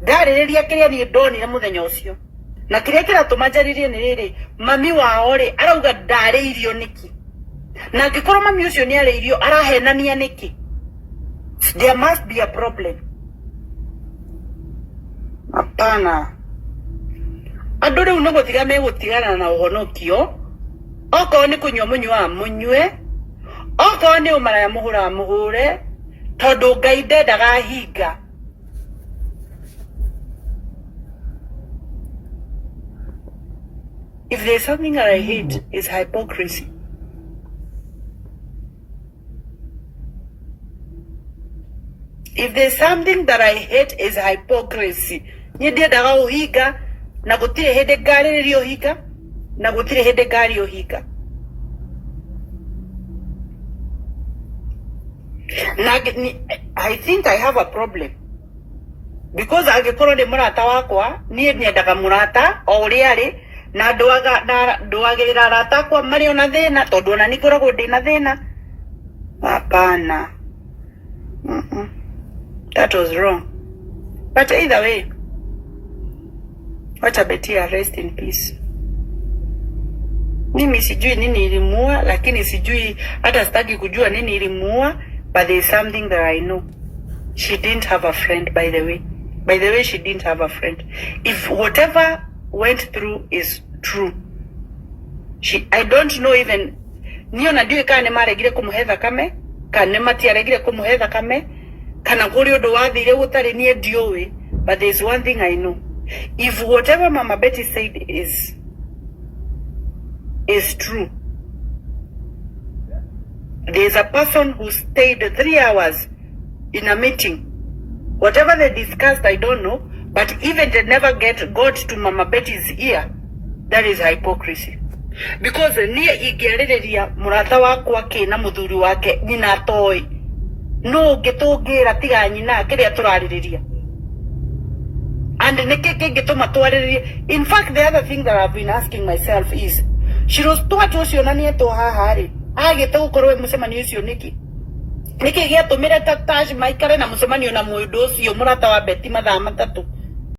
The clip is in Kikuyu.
Ndarĩrĩria kĩrĩa niĩ ndonire mũthenya ũcio. Na kĩrĩa kĩratũma njarĩrie nĩ rĩrĩ, mami wao rĩ, arauga ndarĩirio nĩkĩ? Na angĩkorwo mami ũcio nĩ arĩirio, arahenania nĩkĩ? There must be a problem. Hapana. Andũ rĩu nĩ gũtiga megũtigana na ũhonokio, okorwo nĩ kũnyua mũnyuaga mũnyue, okorwo nĩ ũmaraya mũhũraga mũhũre, tondũ Ngai ndendaga hinga. If there's something that I hate, is hypocrisy. If there's something that I hate is hypocrisy. Niĩ ndiendaga ũhinga na gũtirĩ hĩndĩ ngarĩrĩria ũhinga na gũtirĩ hĩndĩ ngaria ũhinga. Na I think I have a problem because angĩkorwo nĩ mũrata wakwa niĩ nyendaga mũrata o ũrĩa arĩ na ndwaga na ndwagĩrĩra arata akwa marĩ ona thĩna tondũ ona niĩ ngoragwo ndĩna thĩna. Hapana. Mm-mm. That was wrong. But either way, wacha Betty rest in peace. Mimi sijui nini ilimuua, lakini sijui hata sitaki kujua nini ilimuua, but there is something that I know. She didn't have a friend, by the way. By the way, she didn't have a friend. If whatever went through is true, she, I don't know even niĩ ona ndiũĩ kana nĩ maregire kũmũhe thakame kana nĩ matiaregire kũmũhe thakame kana kũrĩ ũndũ wathire gũtarĩ niĩ ndiũĩ, but there is one thing I know: if whatever Mama Betty said is true, there is a person who stayed 3 hours in a meeting. Whatever they discussed, I don't know, but even they never get got to Mama Betty's ear. That is hypocrisy, because niĩ ingĩarĩrĩria mũrata wakwa kĩ na mũthuri wake nyina atoĩ no ũngĩ tũngĩra tiga nyina kĩrĩa tũrarĩrĩria and nĩkĩ kĩngĩtũma twarĩrĩrie. In fact, the other thing that I've been asking myself is, Shiro Stuart ũcio na nĩetwo haha rĩ, agĩte gũkorwo ĩ mũcemanio ũcio nĩkĩ? Nĩkĩ gĩatũmĩre ta Tash maikare na mũcemanio na mũndũ ũcio mũrata wa Betty mathaa 3?